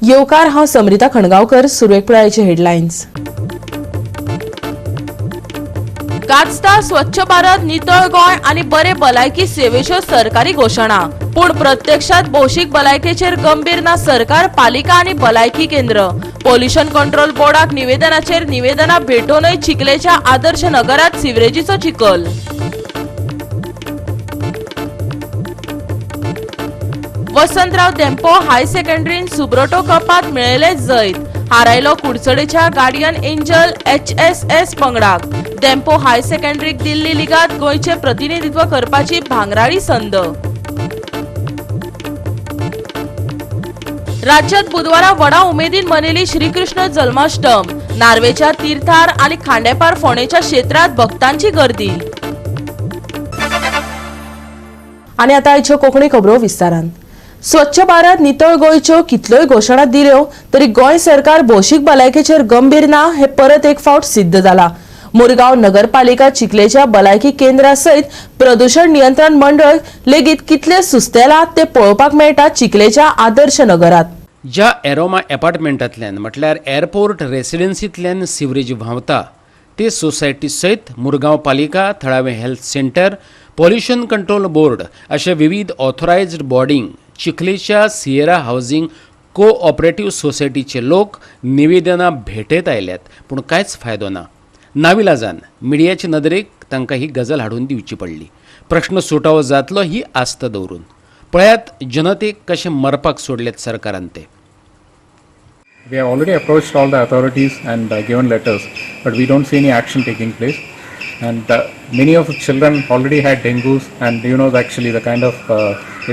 येवकार. हांव समरिता खणगांवकर. सुरवेक पळयाचे हेडलायन्स. गाजता स्वच्छ भारत, नितळ गोंय आनी बरे भलायकी सेवेच्यो सरकारी घोशणा, पूण प्रत्यक्षात भौशीक भलायकेचेर गंभीर ना सरकार, पालिका आनी भलायकी केंद्र. पोल्युशन कंट्रोल बोर्डाक निवेदनाचेर निवेदना भेटोवनय चिखलेच्या आदर्श नगरात सिवरेजीचो चिखल. वसंतराव धेंपो हाय सेकंडरीन सुब्रोटो कपात मेळयले जैत. हारायलो कुडचडेच्या गार्डियन एंजल एचएसएस पंगडाक. धेंपो हाय सेकंडरीक दिल्ली लिगात गोंयचे प्रतिनिधित्व करपाची भांगराळी संद. राज्यात बुधवारा व्हडा उमेदीन मनयली श्रीकृष्ण जल्माष्टम. नार्वेच्या तीर्थार आनी खांडेपार, फोंडेच्या क्षेत्रात भक्तांची गर्दी. आणि आता आयच्यो कोंकणी खबरो विस्तारान. स्वच्छ भारत, नितळ गोंयच्यो कितल्योय घोशणा दिल्यो तरी गोंय सरकार भौशीक भलायकेचेर गंभीर ना हे परत एक फावट सिद्ध जाला. मुरगांव नगरपालिका, चिखलेच्या भलायकी केंद्रा सयत प्रदूषण नियंत्रण मंडळ लेगीत कितले सुस्तेला ते पळोवपाक मेळटा चिखलेच्या आदर्श नगरात. ज्या एरोमा एपार्टमेंटांतल्यान, म्हटल्यार एअरपोर्ट रेसिडेन्सींतल्यान सिवरेज व्हांवता ते सोसायटी सयत मुरगांव पालिका, थळावें health centre, pollution control board अशा विविध ऑथोरायज्ड बॉडींक चिखलेच्या सिएरा हावजींग कोऑपरेटीव सोसायटीचे लोक निवेदनां भेटयत आयल्यात, पूण कांयच फायदो ना. नाविलाजान मिडियाचे नदरेक तांकां ही गजाल हाडून दिवची पडली, प्रश्न सुटावो जातलो ही आस्त दवरून. पळयात, जनतेक कशें मरपाक सोडलेत सरकारान ते. We have already approached all the authorities and given letters, but we don't see any action taking place. And many of the children already had dengues, and actually the kind of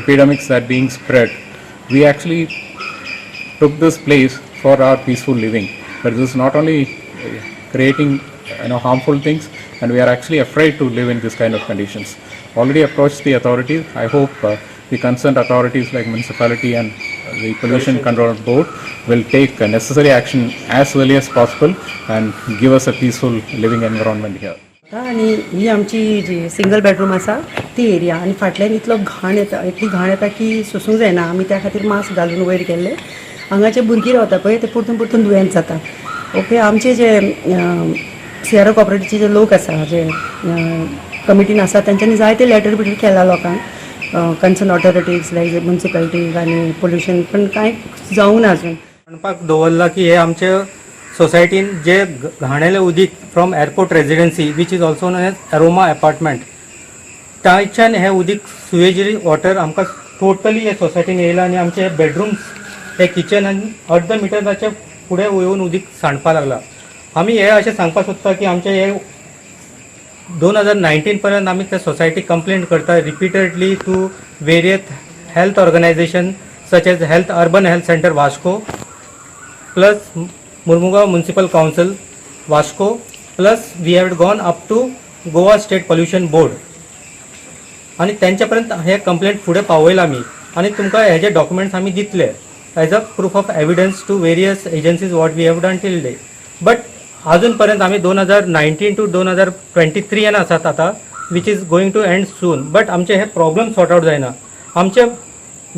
epidemics that being spread. We actually took this place for our peaceful living, but this is not only creating harmful things, and we are actually afraid to live in this kind of conditions. Already approached the authorities. I hope the concerned authorities like municipality and the pollution control board will take necessary action as early as possible and give us a peaceful living environment here. आनी ही आमची जी single bedroom आसा ती area आनी फाटल्यान इतलो घाण येता, इतली घाण येता की सोसूंक जायना. आमी त्या खातीर मास्क घालून वयर गेल्ले. हांगाचे भुरगीं रावता पळय, ते परतून परतून दुयेंत जाता. ओके, आमचे जे सियारो कॉपरेटिवचे जे लोक आसा, जे कमिटीन आसा, तेंच्यांनी जायते लेटर बिटर केला लोकांक, कन्सर्न ऑथॉरिटीज लायक मुन्सिपालिटीज आनी पोल्युशन, पण कांय जावंक ना अजून. म्हणपाक दवरला की हे आमचे सोसायटीन जे घाणेले उदीक from Airport Residency, which is also known as Aroma Apartment, थंयच्यान हे उदीक, सुवेज वॉटर आमकां टोटली हे सोसायटीन येयला आनी आमचे बेडरूम्स, हे किचन आनी अर्द मिटराच्या फुडें येवन उदीक सांडपा लागला. आमी हे अशें सांगपाक सोदता की आमचे हे 2019 पर्यंत आमी त्या सोसायटी कंप्लेंट करता repeatedly to various health organization such as health urban health centre Vasco, plus Mormugao Municipal Council Vasco, plus we have gone up to Goa State Pollution Board आनी तेंच्या पर्यंत हे कंप्लेंट फुडें पावयला आमी आनी तुमकां हेजे डॉक्युमेंट्स आमी दितले as a proof of evidence to various agencies what we have done till date. But अजून पर्यंत आमी 2019 टू 2023 यान आसात आतां, which is going to end soon, but आमचे हे प्रॉब्लम सॉर्ट आउट जायना. आमचे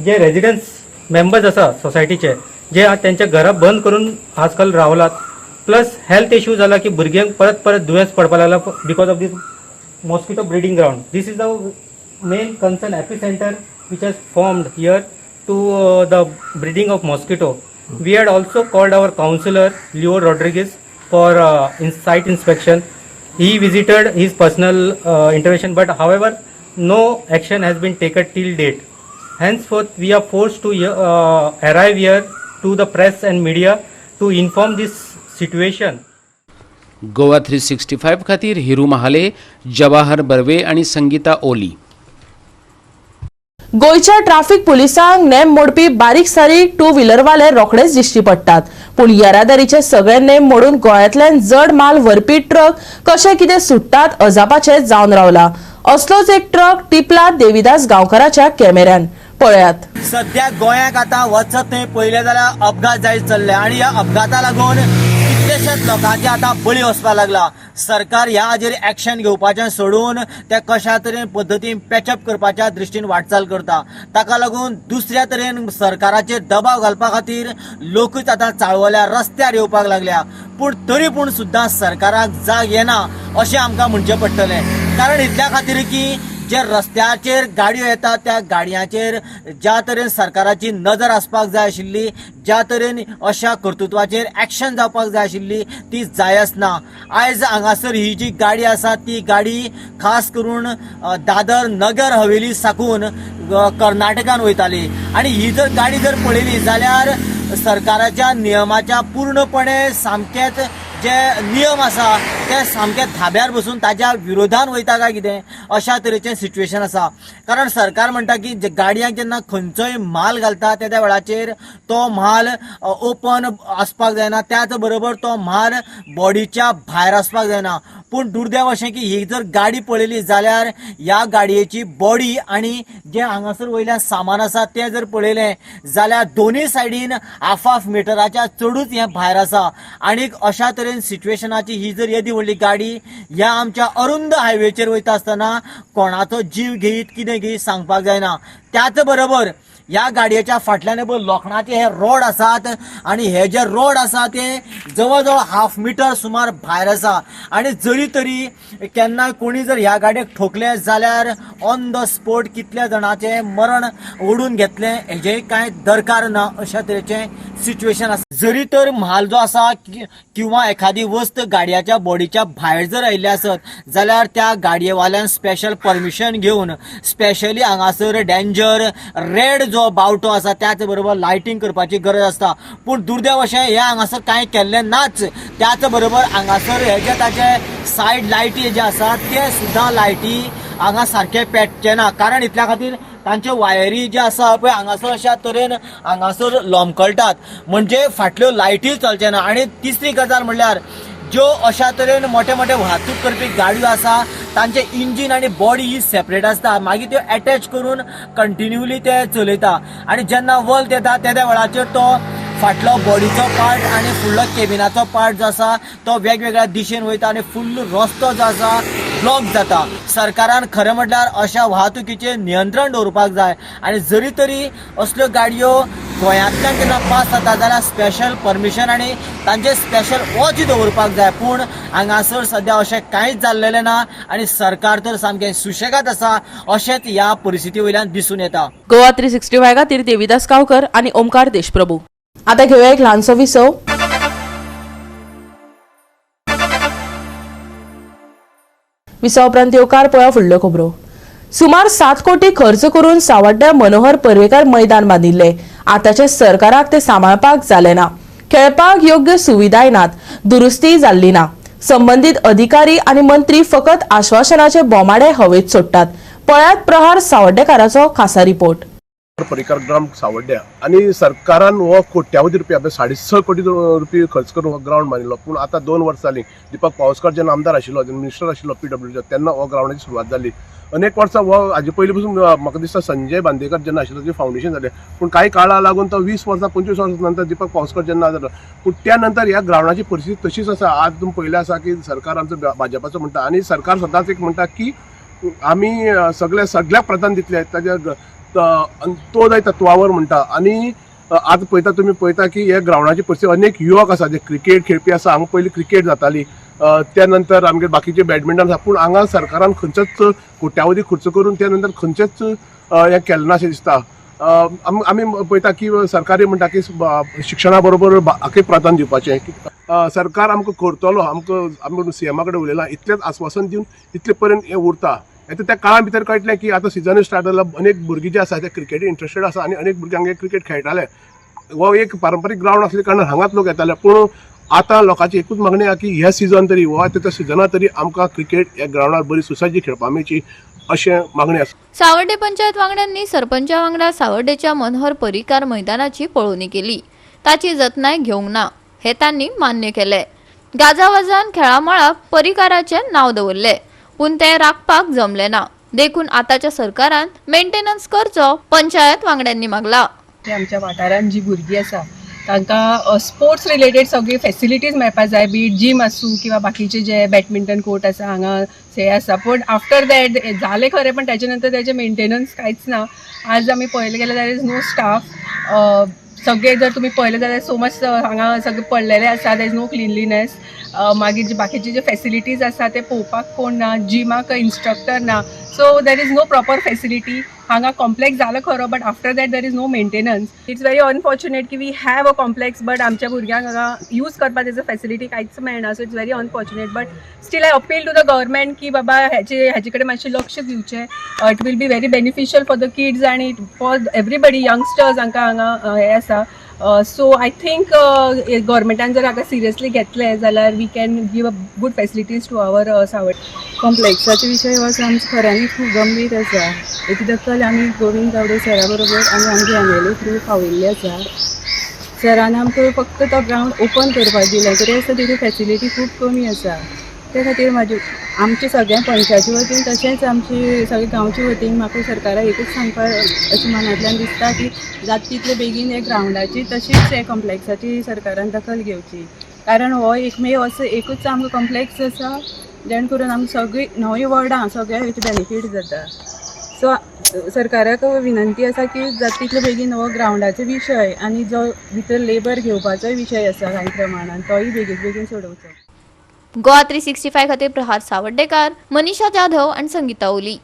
जे रेजिडन्स मेंबर्स आसा सोसायटीचे, जे तेंच्या घरां बंद करून आजकाल रावलात, प्लस हेल्थ इश्यू जाला की भुरग्यांक परत परत दुयेंस पडपाक लागला because of this mosquito breeding ground. This is the main concern epicenter which has formed here to the breeding of mosquito. We had also called our councillor Leo Rodriguez for in site inspection. He visited his personal intervention, but however, no action has been taken till date. Henceforth, we are forced to arrive here to the press and media to inform this situation. Goa 365 खातीर हिरू महाले, जवाहर बर्वे आणि संगीता ओली. गोंयच्या traffic पुलिसांक नेम मोडपी बारीक सारीक two व्हिलरवाले रोखडेच दिश्टी पडटात, पूण येरादारीचे सगळे नेम मोडून गोंयांतल्यान जड माल व्हरपी ट्रक कशे कितें सुट्टात, अजापाचें जावन रावला. असलोच एक ट्रक टिपला देविदास गांवकाराच्या कॅमेऱ्यान. पळयात. सध्या गोंयाक आतां वचत थंय पळयलें जाल्यार अपघात जायत चल्ले आनी ह्या अपघाता लागून कितलेशेच तशेंच लोकांचे आतां बळी वचपाक लागला. सरकार ह्या हाजेर एक्शन घेवपाचें सोडून ते कशा तरेन पद्दतीन पॅचअप करपाच्या दृश्टीन वाटचाल करता. ताका लागून दुसऱ्या तरेन सरकाराचेर दबाव घालपा खातीर लोकूच आतां चाळवल्या, रस्त्यार येवपाक लागल्या. पूण तरी पूण सुद्दां सरकाराक जाग येना अशें आमकां म्हणचें पडटलें. कारण इतल्या खातीर की जे रस्त्याचेर गाडयो येता त्या गाडयांचेर ज्या तरेन सरकाराची नजर आसपाक जाय आशिल्ली, ज्या तरेन अशा कर्तृत्वाचेर एक्शन जावपाक जाय आशिल्ली ती जायच ना. आयज हांगासर ही जी गाडी आसा ती गाडी खास करून दादर नगर हवेली साकून कर्नाटकान वयताली आनी ही जर गाडी जर पळयली जाल्यार सरकाराच्या नियमाच्या पूर्णपणे सामकेंच जे नियम आसा ते सामके धाब्यार बसून ताज्या विरोधान वयता काय कितें अशा तरेचें सिच्युएशन आसा. कारण सरकार म्हणटा की गाडयांक जेन्ना खंयचोय म्हाल घालता त्या वेळाचेर तो म्हाल ओपन आसपाक जायना, त्याच बरोबर तो म्हाल बॉडीच्या भायर आसपाक जायना. पूण दुर्दैव अशें की ही जर गाडी पळयली जाल्यार ह्या गाडयेची बॉडी आनी जें हांगासर वयल्यान सामान आसा तें जर पळयलें जाल्यार दोनूय सायडीन हाफ हाफ मिटराच्या चडूच हें भायर आसा. आनीक अशा तरेन सिच्युएशनाची ही जर येदी व्हडली गाडी ह्या आमच्या अरुंद हायवेचेर वयता आसतना कोणाचो जीव घेयत कितें घेयत सांगपाक जायना. त्याच बरोबर ह्या गाडयेच्या फाटल्यान पळय लोखणाचे हे रोड आसात आनी हे जे रोड आसा ते जवळ जवळ हाफ मिटर सुमार भायर आसा. आनी जरी तरी केन्ना कोणी जर ह्या गाडयेक ठोकले जाल्यार ऑन the spot कितल्या जाणाचें मरण ओडून घेतलें हेजें कांय दरकार ना अशा तरेचें सिच्युएशन आसा. जरी तर म्हाल जो आसा किंवा एखादी वस्त गाडयाच्या बॉडीच्या भायर जर आयिल्ली आसत जाल्यार त्या गाडयेवाल्यान स्पेशल परमिशन घेवन स्पेशली हांगासर डेंजर रेड जो बावटो आसा त्याच बरोबर लायटींग करपाची गरज आसता. पूण दुर्दैव अशें हें हांगासर कांय केल्लें नाच. त्याच बरोबर हांगासर हे जे ताचे सायड लायटी जे आसा ते सुद्दां लायटी हांगा सारके पेटचे ना. कारण इतल्या खातीर तांचे वायरी जे आसा पळय हांगासर अशा तरेन हांगासर लोंबकळटात, म्हणजे फाटल्यो लायटी चलचे ना. आनी तिसरी गजाल म्हणल्यार ज्यो अशा तरेन मोठे मोठे वाहतूक करपी गाडयो आसा तांचे इंजीन आनी बॉडी ही सेपरेट आसता, मागीर त्यो एटॅच करून कंटिन्युअली ते चलयता आनी जेन्ना वल्त येता तेद्या वेळाचेर तो फाटलो बॉडीचो पार्ट आनी फुडलो केबिनाचो पार्ट जो आसा तो वेगवेगळ्या दिशेन वयता आनी फुल्ल रस्तो जो आसा ब्लॉक जाता. सरकारान खरें म्हटल्यार अशा वाहतुकीचेर नियंत्रण दवरपाक जाय आनी जरी तरी असल्यो गाडयो गोंयांतल्यान जेन्ना पास जाता जाल्यार स्पेशल परमिशन आनी तांचे स्पेशल वॉच दवरपाक जाय. पूण हांगासर सद्या अशें कांयच जाल्लेलें ना आनी सरकार तर सामकें सुशेगाद आसा अशेंच ह्या परिस्थिती वयल्यान दिसून येता. गोवा 365 खातीर देविदास गांवकर आनी ओमकार देशप्रभू. आता घेऊया एक ल्हानसो विसव. विसवा उपरांत येवकार पळया फुडल्यो खबरो. सुमार 7 कोटी खर्च करून सावड्ड्या मनोहर पर्रीकार मैदान बांदिल्ले. आतांच्या सरकाराक ते सांबाळपाक जालें ना. खेळपाक योग्य सुविधाय नात, दुरुस्तीय जाल्ली ना. संबंदीत अधिकारी आनी मंत्री फकत आश्वासनाचे बोमाडे हवेत सोडटात. पळयात प्रहार सावड्डेकाराचो खासा रिपोर्ट. पर्रीकार ग्राउंड सावड्ड्या आनी सरकारान हो कोट्यावधी रुपया 6.5 कोटी रुपया खर्च करून हो ग्राउंड बांदिल्लो. पूण आतां 2 वर्सां जालीं दीपक पावसकर जेन्ना आमदार आशिल्लो, जेन्ना मिनिस्टर आशिल्लो पीडब्ल्यूडीचो, तेन्ना हो ग्राउंडाची सुरवात जाली. अनेक वर्सां हो हाजे पयलीं पसून म्हाका दिसता संजय बांदेकर जेन्ना आशिल्लो तेजें फावंडेशन जालें. पूण कांय काळा लागून तो 20 वर्सां 25 वर्सां नंतर दीपक पावसकर जेन्ना जालो, पूण त्या नंतर ह्या ग्राउंडाची परिस्थिती तशीच आसा. आज तुमी पळयलें आसा की सरकार आमचो भाजपाचो म्हणटा आनी सरकार सदांच एक म्हणटा की आमी सगळ्या सगळ्याक प्राधान्य दितले, ताज्या अंत्योदय तत्वावर म्हणटा. आनी आज पळयता तुमी पळयता की ह्या ग्रावंडाची परिस्थिती अनेक युवक आसा जे क्रिकेट खेळपी आसा. हांगा पयलीं क्रिकेट जाताली, त्या नंतर आमगे बाकीचे बॅडमिंटन आसा. पूण हांगा सरकारान खंयचोच कोट्यावधी खर्च करून त्या नंतर खंयचेच हें केलें ना अशें दिसता. आमी पळयता की सरकारी म्हणटा की शिक्षणा बरोबर हाका प्राधान्य दिवपाचें. सरकार आमकां करतलो, आमकां आमी सीएमा कडेन उलयलां, इतलेंच आस्वासन दिवन इतले पर्यंत हें उरता. आतां त्या काळा भितर कळटलें की आतां सिजन स्टार्ट जाला, अनेक भुरगीं जे आसा ते क्रिकेटी इंट्रस्टेड आसा आनी अनेक भुरगीं हांगा क्रिकेट खेळटाले. हो एक पारंपारीक ग्रावंड आसले कारणान हांगाच लोक येताले. पूण आतां लोकांची एकूच मागणी आहा की ह्या सिजन तरी हो आतां त्या सिजना तरी आमकां क्रिकेट ह्या ग्रावंडार बरी सुसाजी खेळपाक मेळची अशें मागणी आसा. सावर्डे पंचायत वांगड्यांनी सरपंचा वांगडा सावर्डेच्या मनोहर पर्रीकार मैदानाची पळोवणी केली. ताची जतनाय घेवंक ना हे तांणी मान्य केले. गाजावाजान खेळामळाक पर्रीकाराचें नांव दवरले, पूण तें राखपाक जमलें ना. देखून आतांच्या सरकारान मेंटेनन्स करचो पंचायत वांगड्यांनी मागला. आमच्या वाठारांत जी भुरगीं आसा तांकां स्पोर्ट्स रिलेटेड सगळी फेसिलिटीज मेळपा जाय, बी जीम आसूं किंवा बाकीचे जे बॅडमिंटन कोर्ट आसा हांगा हे आसा. पूण आफ्टर that जालें खरें, पण त्याच्या नंतर त्याचे मेंटेनन्स कांयच ना. आज आमी पळयलें गेल्यार there is no staff. सगळे जर तुमी पळयलें जाल्यार सो मच हांगा सगळे पडलेले आसा. There is no cleanliness. मागीर जे बाकीचे जे फेसिलिटीज आसा ते पळोवपाक कोण ना, जिमाक इन्स्ट्रक्टर ना, so there is no proper facility. हांगा कॉम्प्लेक्स जालो खरो, but after that there is no maintenance. It's very unfortunate की we have a complex, but आमच्या भुरग्यांक हांगा यूज करपाक तेजो फेसिलिटी कांयच मेळना. So it's very unfortunate, but still I appeal to the government की बाबा हेचे कडेन मातशें लक्ष दिवचें. It will be very beneficial for the kids आनी फॉर एवरीबडी, यंगस्टर्स हांकां हांगा हें आसा. सो I think गव्हर्मेंटान जर हाका सिरियसली घेतलें जाल्यार we can give a good facilities to our Savordem. कॉम्प्लेक्साचे विशय हो आसा आमचो, खऱ्यांनीच खूब गंभीर आसा. हेची दखल आमी गोविंद गावडे सरा बरोबर आमी आमचे एमएलए थ्रू पावयल्ली आसा. सरान आमकां फक्त तो ग्रावंड ओपन करपाक दिलें तरी आसतना तेजी फेसिलिटी खूब कमी आसा. ते खातीर म्हाजी आमच्या सगळ्या पंचायती वतीन तशेंच आमची सगळे गांवचे वतीन म्हाका सरकाराक एकूच सांगपाक अशें मनांतल्यान दिसता की जाता तितले बेगीन हे ग्रावंडाची तशीच हे कॉम्प्लेक्साची सरकारान दखल घेवची, कारण हो एकमेव असो एकूच आमकां कॉम्प्लेक्स आसा जेणे करून आमकां सगळीं णवूय वॉर्डां सगळ्या हेचे बेनिफीट जाता. सो सरकाराक विनंती आसा की जाता तितले बेगीन हो ग्रावंडाचो विशय आनी जो भितर लेबर घेवपाचोय विशय आसा कांय प्रमाणान, तोय बेगीन बेगीन सोडोवचो. गोवा 365 खातीर प्रहार सावड्डेकार, मनीषा जाधव आणि संगीता ओली.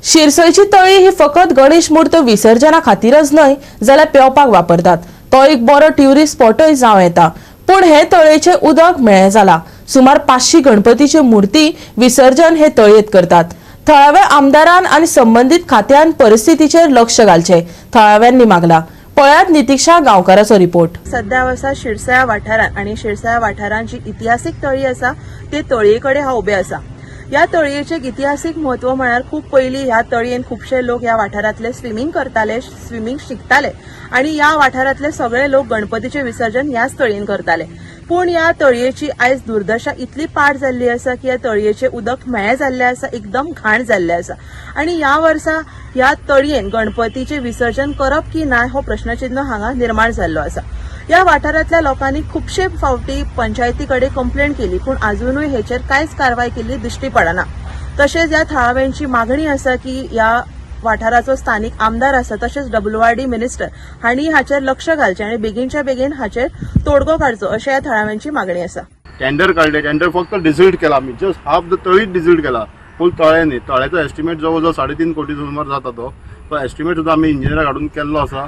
शिरसयची तळी ही फकत गणेश मूर्त विसर्जना खातीरच न्हय जाल्यार पेंवपाक वापरतात. तो एक बरो ट्युरिस्ट स्पॉटय जावं येता, पूण हे तळयेचें उदक म्हेळें जाला. सुमार 500 गणपतीच्यो मूर्ती विसर्जन हे तळयेत करतात. थळाव्या आमदारान आनी संबंदीत खात्यान परिस्थितीचेर लक्ष घालचें, थळाव्यांनी मागला. पळयात नितिक्षा गांवकाराचो रिपोर्ट. सध्या हांव आसा शिरसाया वाठारांत आनी शिरसाया वाठारांत जी इतिहासीक तळी आसा ते तळये कडेन हांव उबें आसा. ह्या तळयेचें इतिहासीक म्हत्व म्हळ्यार खूब पयलीं ह्या तळयेन खुबशे लोक ह्या वाठारांतले स्विमींग करताले, स्विमींग शिकताले आनी ह्या वाठारांतले सगळे लोक गणपतीचें विसर्जन ह्याच तळयेन करताले. पूण ह्या तळयेची आयज दुर्दशा इतली पाड जाल्ली आसा की ह्या तळयेचें उदक म्हेळें जाल्लें आसा, एकदम घाण जाल्लें आसा आनी ह्या वर्सा ह्या तळयेन गणपतीचें विसर्जन करप की ना हो प्रश्नचिन्ह हांगा निर्माण जाल्लो आसा. ह्या वाठारांतल्या लोकांनी खुबशे फावटी पंचायती कडेन कंप्लेन केली, पूण अजुनूय हेचेर कांयच कारवाय केल्ली दिश्टी पडना. तशेंच ह्या थळाव्यांची मागणी आसा की ह्या वाठाराचो स्थानीक आमदार आसा तशेंच डब्ल्यूआरडी मिनिस्टर हांणी हाचेर लक्ष घालचें आनी बेगीनच्या बेगीन हाचेर तोडगो काडचो अशें ह्या थळाव्यांची मागणी आसा. टेंडर काडले, टेंडर फक्त डिसिल्ट केला आमी, जस्ट हाफ the तळीच डिसिल्ट केला, फूल तळें न्ही. तळ्याचो एस्टिमेट जवळ जवळ 3.5 कोटी सुमार जाता. तो तो एस्टिमेट सुद्दां आमी इंजिनियराक हाडून केल्लो आसा.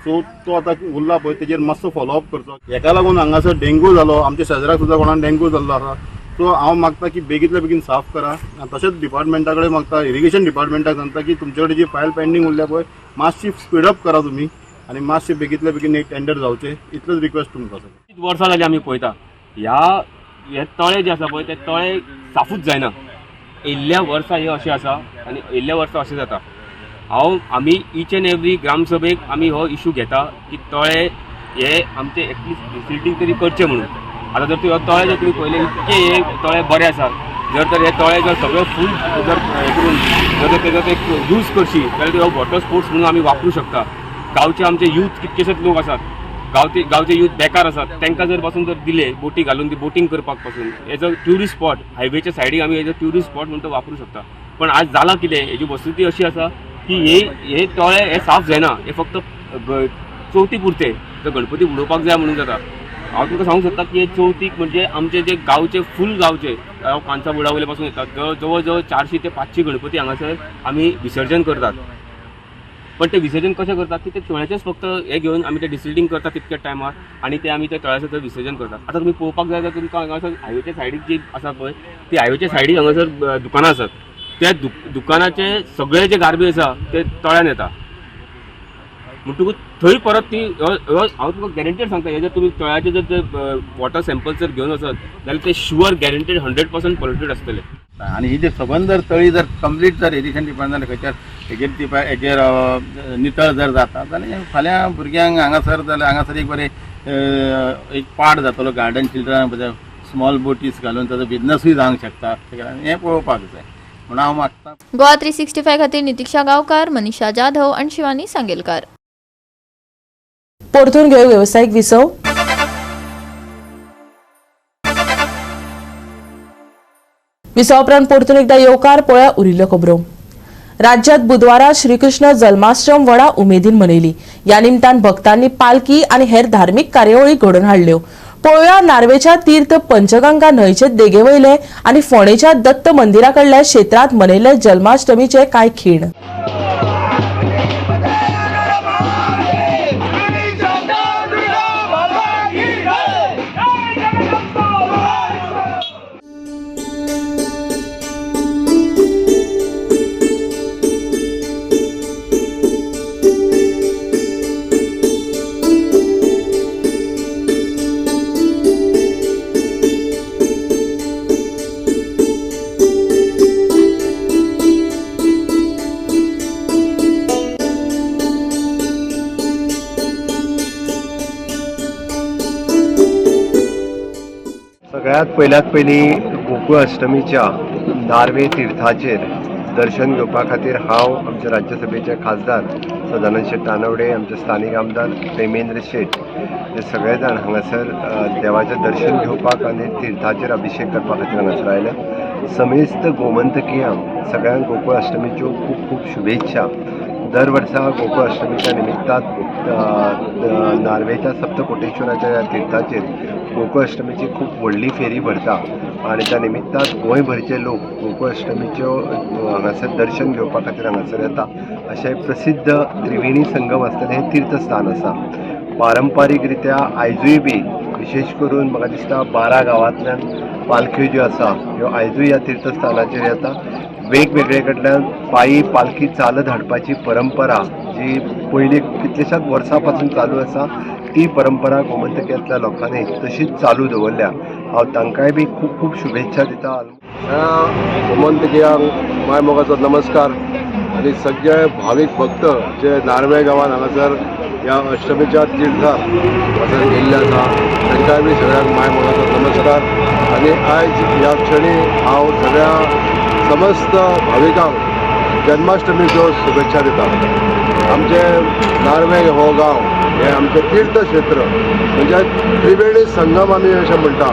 सो तो आतां उरला पळय, तेजेर मातसो फॉलोअप करचो. हेका लागून हांगासर डेंगू जालो, आमच्या शेजराक सुद्दां कोणाक डेंगू जाल्लो आसा. सो हांव मागता की बेगीतल्या बेगीन साफ करा आनी तशेंच डिपार्टमेंटा कडेन मागता, इरिगेशन डिपार्टमेंटाक सांगता की तुमचे कडेन जी फायल पेंडींग उरल्या पळय, मातशी स्पिडअप करा तुमी आनी मातशें बेगीतल्या बेगीन एक टेंडर जावचें, इतलेच रिक्वेस्ट तुमकां आसा. वर्सां जालीं आमी पळयता, ह्या हे तळे जे आसा पळय, ते तळे साफूच जायना. येयल्ल्या वर्सा हे अशें आसा आनी येयल्ल्या वर्सा अशें जाता. हांव आमी इच एन एवरी ग्रामसभेक आमी हो इशू घेता की तळे हे आमचे एटलिस्ट डिसिल्टींग तरी करचे म्हणून. आतां जर तुवें तळे जर तुमी पळयले, इतके हे तळे बरे आसा. जर तर हे तळे जर सगळे फूल जर हे करून जर तर तेजो एक यूज करशी जाल्यार ते वॉटर स्पोर्ट्स म्हणून आमी वापरूं शकता. गांवचे आमचे यूथ कितकेशेच लोक आसात, गांवचे यूथ बेकार आसात, तांकां जर पासून जर दिले बोटी घालून ती बोटींग करपाक पासून एज अ ट्युरिस्ट स्पॉट, हायवेच्या सायडीक आमी एज अ ट्युरिस्ट स्पॉट म्हणून तो वापरूं शकता. पण आज जालां कितें, हेजी वस्तुस्थिती अशी आसा की हे हे तळे हे साफ जायना. हे फक्त चवथी पुरते, जर गणपती उडोवपाक जाय म्हणून जाता. हांव तुमकां सांगूंक सोदता की हे चवथीक म्हणजे आमचे जे गांवचे, फूल गांवचे, हांव कांचा बुडावले पासून येतात, जवळ जवळ 400 ते 500 गणपती हांगासर आमी विसर्जन करतात. पण ते विसर्जन कशें करतात की ते तळ्याचेच फक्त हे घेवन आमी ते डिसिल्टींग करतात तितक्या टायमार आनी ते आमी ते तळ्याचेर थंय विसर्जन करतात. आतां तुमी पळोवपाक जाय जाल्यार तुमकां हांगासर हायवेच्या सायडीक जी आसा पळय, ती हायवेच्या सायडीक हांगासर दुकानां आसात. त्या दुकानाचे सगळे जे गार्बेज आसा ते तळ्यान येता. म्हणटकूच थंय परत ती हांव तुमकां गॅरंटेड सांगता, हे जर तुमी तळ्याचे जर वॉटर सॅम्पल जर घेवन वचत जाल्यार ते शुअर गॅरंटेड 100% पॉल्युटेड आसतले. आनी ही जर सबंद जर तळी जर कंप्लीट जर इरिगेशन डिपार्टमेंट खंयच्या हेजेर हेजेर नितळ जर जाता जाल्यार फाल्यां भुरग्यांक हांगासर जाल्यार हांगासर एक बरें एक पार्ट जातलो. गार्डन चिल्ड्रन स्मॉल बोटीस घालून ताजो बिजनसूय जावंक शकता. हें पळोवपाक जाय म्हणून हांव मागता. गोवा 365 खातीर नितिक्षा गांवकार, मनीषा जाधव आणि शिवानी सांगेलकार. परतून घेवया वेवसायीक विसव. विसवा उपरांत परतून एकदा येवकार. पळया उरिल्ल्यो खबरो. राज्यात बुधवारा श्रीकृष्ण जन्माष्टम व्हडा उमेदीन मनयली. ह्या निमतान भक्तांनी पालखी आनी हेर धार्मीक कार्यावळी घडोवन हाडल्यो. पळोवया नार्वेच्या तीर्थ पंचगंगा न्हंयचे देगेवयले आनी फोंडेच्या दत्त मंदिरा कडल्या क्षेत्रांत मनयल्ले जन्माष्टमीचे कांय खीण. सगळ्यात पयल्यात पयलीं गोकुळ अष्टमीच्या नार्वे तीर्थाचेर दर्शन घेवपा खातीर हांव आमचे राज्यसभेचे खासदार सदानंद शेट तानवडे, आमचे स्थानीक आमदार प्रेमेंद्र शेट हे सगळे जाण हांगासर देवाचें दर्शन घेवपाक आनी तीर्थाचेर अभिशेक करपा खातीर हांगासर आयल्या. समेस्त गोमंतकियांक सगळ्यांक गोकुळ अष्टमीच्यो खूब खूब शुभेच्छा. दर वर्सा गोकुळ अष्टमीच्या निमित्तान नार्वेच्या सप्तकोटेश्वराच्या ह्या तीर्थाचेर गोकुळ अष्टमीची खूब व्हडली फेरी भरता आनी त्या निमित्तान गोंयभरचे लोक गोकुळ अष्टमीच्यो हांगासर दर्शन घेवपा खातीर हांगासर येता. अशें प्रसिद्ध त्रिवेणी संगम आसतलें हें तीर्थस्थान आसा. पारंपारीक रित्या आयजूय बी विशेश करून म्हाका दिसता 12 गांवांतल्यान पालख्यो ज्यो आसा ह्यो आयजूय ह्या तीर्थस्थानाचेर येता. वेगवेगळे कडल्यान पायी पालखी चालत हाडपाची परंपरा जी पयलीं कितल्याशाच वर्सां पासून चालू आसा ती परंपरा गोमंतक्यांतल्या लोकांनी तशीच चालू दवरल्या. हांव तांकांय बी खूब खूब शुभेच्छा दिता. गोमंतकियांक मायमोगाचो नमस्कार आनी सगळे भावीक भक्त जे नार्वे गांवान हांगासर ह्या अष्टमीच्या तीर्थार हांगासर गेल्ले आसा तांकांय बी सगळ्यांक मायमोगाचो नमस्कार. आनी आयज ह्या क्षणी हांव सगळ्या समस्त भाविकांक जन्माष्टमीच्यो शुभेच्छा दिता. आमचे नार्वे हो गांव हे आमचें तीर्थक्षेत्र म्हणजे त्रिवेणी संगम आमी अशें म्हणटा.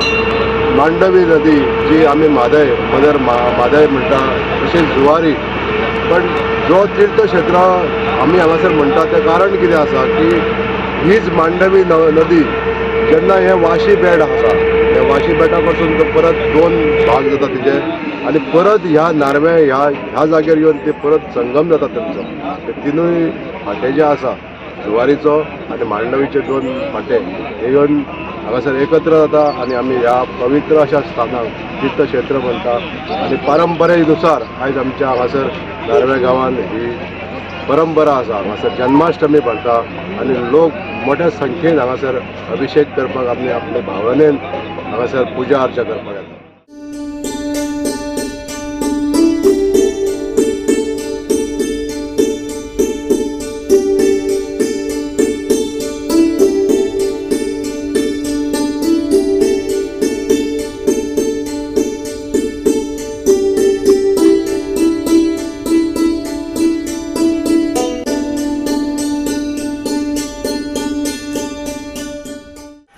मांडवी नदी जी आमी म्हादय मदर म्हादय म्हणटा तशेंच जुवारी, पण जो तीर्थक्षेत्र आमी हांगासर म्हणटा तें कारण कितें आसा की हीच मांडवी नदी जेन्ना हें वाशी बेट आसा ह्या वाशी बेटा पासून तो परत 2 भाग जाता तिचे आनी परत ह्या नार्वे ह्या ह्या जाग्यार येवन ते परत संगम जाता तेंचो. ते तिनूय फांटे जे आसा जुवारीचो आनी मांडवीचे 2 फांटे हे येवन हांगासर एकत्र जाता आनी आमी ह्या पवित्र अशा स्थानाक तीर्थक्षेत्र म्हणटा. आनी परंपरेनुसार आयज आमच्या हांगासर नार्वे गांवान ही परंपरा आसा. हांगासर जन्माष्टमी भरता आनी लोक मोठ्या संख्येन हांगासर अभिशेक करपाक आपले आपले भावनेन हांगासर पुजा अर्चा करपाक येता.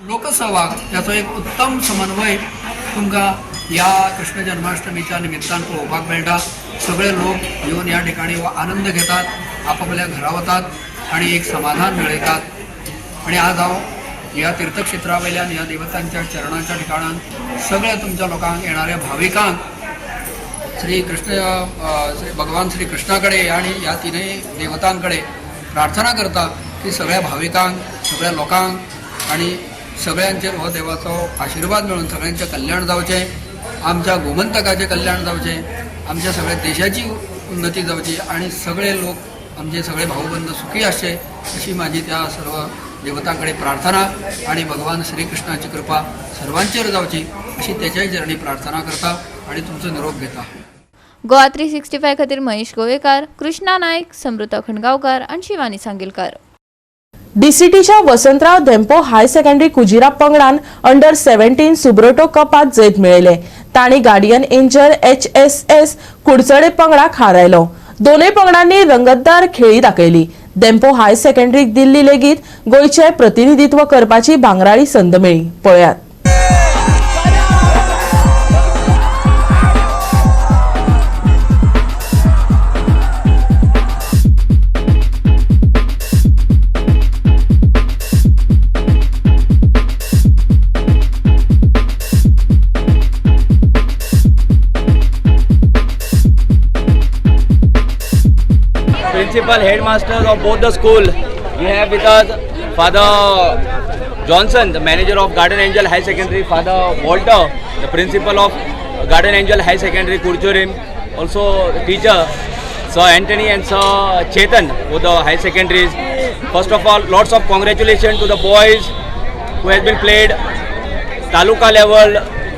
लोकसहभाग याचो एक उत्तम समन्वय तुमकां ह्या कृष्ण जन्माष्टमीच्या निमित्तान पळोवपाक मेळटा. सगळे लोक येवन ह्या ठिकाणी आनंद घेतात, आपापल्या घरा वतात आणि एक समाधान मेळयतात. आणि आज हांव ह्या तीर्थक्षेत्रा वयल्यान ह्या देवतांच्या चरणाच्या ठिकाणान सगळ्या तुमच्या लोकांक येणाऱ्या भाविकांक श्री कृष्ण श्री भगवान श्री कृष्णा कडे आणि ह्या तिनूय देवतांकडे प्रार्थना करता की सगळ्या भाविकांक सगळ्या लोकांक आणि सगळ्यांचेर हो देवाचो आशिर्वाद मेळून सगळ्यांचें कल्याण जावचें, आमच्या गोमंतकाचें कल्याण जावचें, आमच्या सगळ्या देशाची उन्नती जावची आणि सगळे लोक आमचे सगळे भाऊबंद सुखी आसचे अशी माझी त्या सर्व देवतांकडे प्रार्थना आणि भगवान श्रीकृष्णाची कृपा सर्वांचेर जावची अशी त्याच्याय चरणी प्रार्थना करता आणि तुमचो निरोप घेता. गोवा 365 खातीर महेश गोवेकार, कृष्णा नायक, समृता खंडगावकार आणि शिवानी सांगीलकार. डीसीटीच्या वसंतराव धेंपो हायर सेकंडरी कुजिरा पंगडान अंडर 17 सुब्रोटो कपात जैत मेळयले. तांणी गार्डियन एंजल HSS Kudchade पंगडाक हारायलो. दोनूय पंगडांनी रंगतदार खेळी दाखयली. डेम्पो हायर सेकंडरीक दिल्ली लेगीत गोंयचें प्रतिनिधित्व करपाची भांगराळी संद मेळ्ळी. पळयात. Principal, headmasters of both the school. We have with us Father Johnson, the manager of Garden Angel High Secondary, Father Walter, the principal of Garden Angel High Secondary, Kurchurim, also the teacher, Sir Anthony and Sir Chetan, for the high secondaries. First of all, lots of congratulations to the boys who has been played taluka level,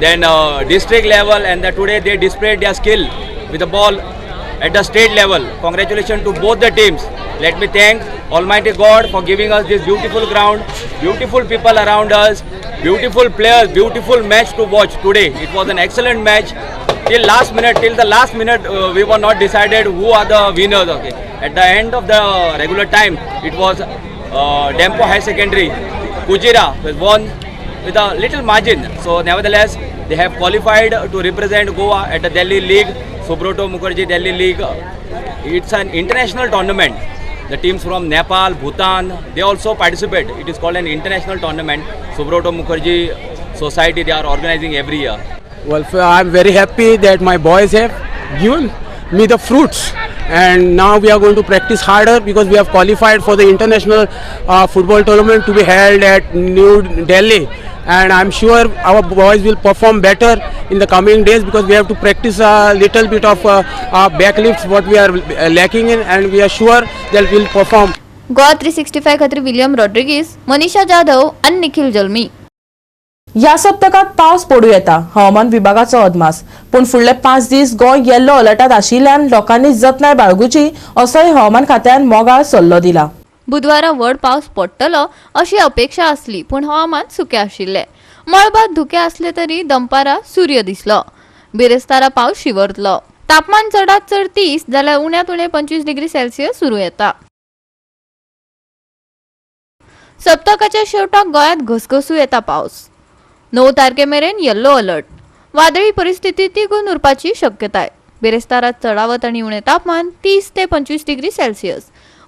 then district level, and today they displayed their skill with the ball at the state level. Congratulations to both the teams. Let me thank Almighty God for giving us this beautiful ground, beautiful people around us, beautiful players, beautiful match to watch today. It was an excellent match. Till the last minute, we were not decided who are the winners. Okay. At the end of the regular time, it was Dempo High Secondary, Kujira, was won with a little margin. So nevertheless, they have qualified to represent Goa at the Delhi League, Subroto Mukherjee Delhi League. It's an international tournament. The teams from Nepal, Bhutan, they also participate. It is called an international tournament. Subroto Mukherjee Society, they are organizing every year. Well, I'm very happy that my boys have given me the fruits, and now we are going to practice harder because we have qualified for the international football tournament to be held at New Delhi, and I'm sure our boys will perform better in the coming days because we have to practice a little bit of backlifts what we are lacking in, and we are sure that we'll perform. Goa 365 खातीर William Rodrigues, मनीषा जाधव आनी निखिल जल्मी. ह्या सप्तकात पावस पडूं येता हवामान विभागाचो अदमास, पूण फुडले 5 दीस गोंय येल्लो अलर्टात आशिल्ल्यान लोकांनी जतनाय बाळगुची असोय हवामान खात्यान मोगाळ सल्लो दिला. बुधवारा व्हड पावस पडटलो अशी अपेक्षा आसली, पूण हवामान सुकें आशिल्लें. मळबात धुकें आसले तरी दनपारा सूर्य दिसलो. बिरेस्तारा पावस शिंवरतलो. तापमान चडात चड 30 जाल्यार उण्यांत उणें 25 डिग्री सेल्सियस सुरू येता. सप्तकाच्या शेवटाक गोंयांत घसघसूं येता पावस. 9 तारखे मेरेन येल्लो अलर्ट. वादळी परिस्थिती तिगून उरपाची शक्यताय. बिरेस्तारा चडावत आनी उणें तापमान 30 ते 25 डिग्री सेल्सियस.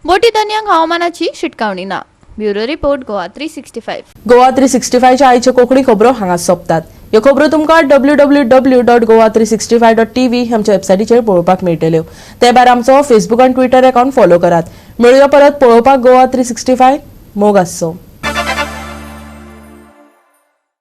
बोटी तज्ञांक हवामानाची शिटकावणी ना. Bureau report, Goa 365. Goa 365च्या आयच्यो कोंकणी खबरो हांगा सोंपतात. ह्यो खबरो तुमकां www.goa365.tv आमच्या वेबसायटीचेर पळोवपाक मेळटल्यो. ते भायर आमचो फेसबूक आनी ट्विटर अकाउंट फॉलो करात. मेळुया परत पळोवपाक गोवा 365. मोग आसचो.